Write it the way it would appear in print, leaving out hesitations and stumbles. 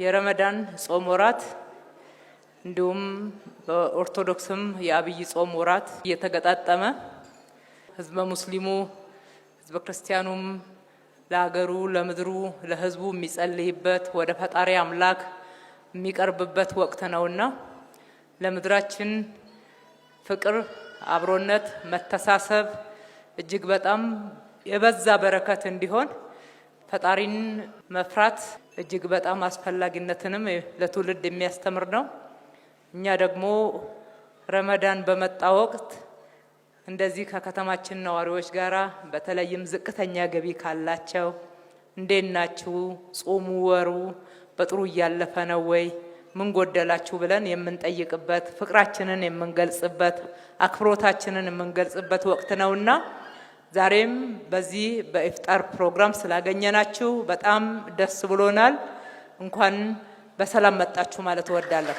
የረመዳን ጾም ወራት እንዲሁም በኦርቶዶክስም የአብይ ጾም ወራት እየተገጣጠመ ህዝበ ሙስሊሙ ህዝበ ክርስቲያኑም ለሀገሩ፣ ለምድሩ፣ ለህዝቡ የሚጸልይበት፣ ወደ ፈጣሪ አምላክ የሚቀርብበት ወቅት ነውና ለምድራችን ፍቅር፣ አብሮነት፣ መተሳሰብ እጅግ በጣም የበዛ በረከት እንዲሆን ፈጣሪን መፍራት እጅግ በጣም አስፈላጊነትንም ለትውልድ የሚያስተምር ነው። እኛ ደግሞ ረመዳን በመጣ ወቅት እንደዚህ ከከተማችን ነዋሪዎች ጋራ በተለይም ዝቅተኛ ገቢ ካላቸው እንዴት ናችሁ? ጾሙ ወሩ በጥሩ እያለፈ ነው ወይ? ምን ጎደላችሁ ብለን የምንጠይቅበት፣ ፍቅራችንን የምንገልጽበት፣ አክብሮታችንን የምንገልጽበት ወቅት ነውና ዛሬም በዚህ በኢፍጣር ፕሮግራም ስላገኘናችሁ በጣም ደስ ብሎናል። እንኳን በሰላም መጣችሁ ማለት እወዳለሁ።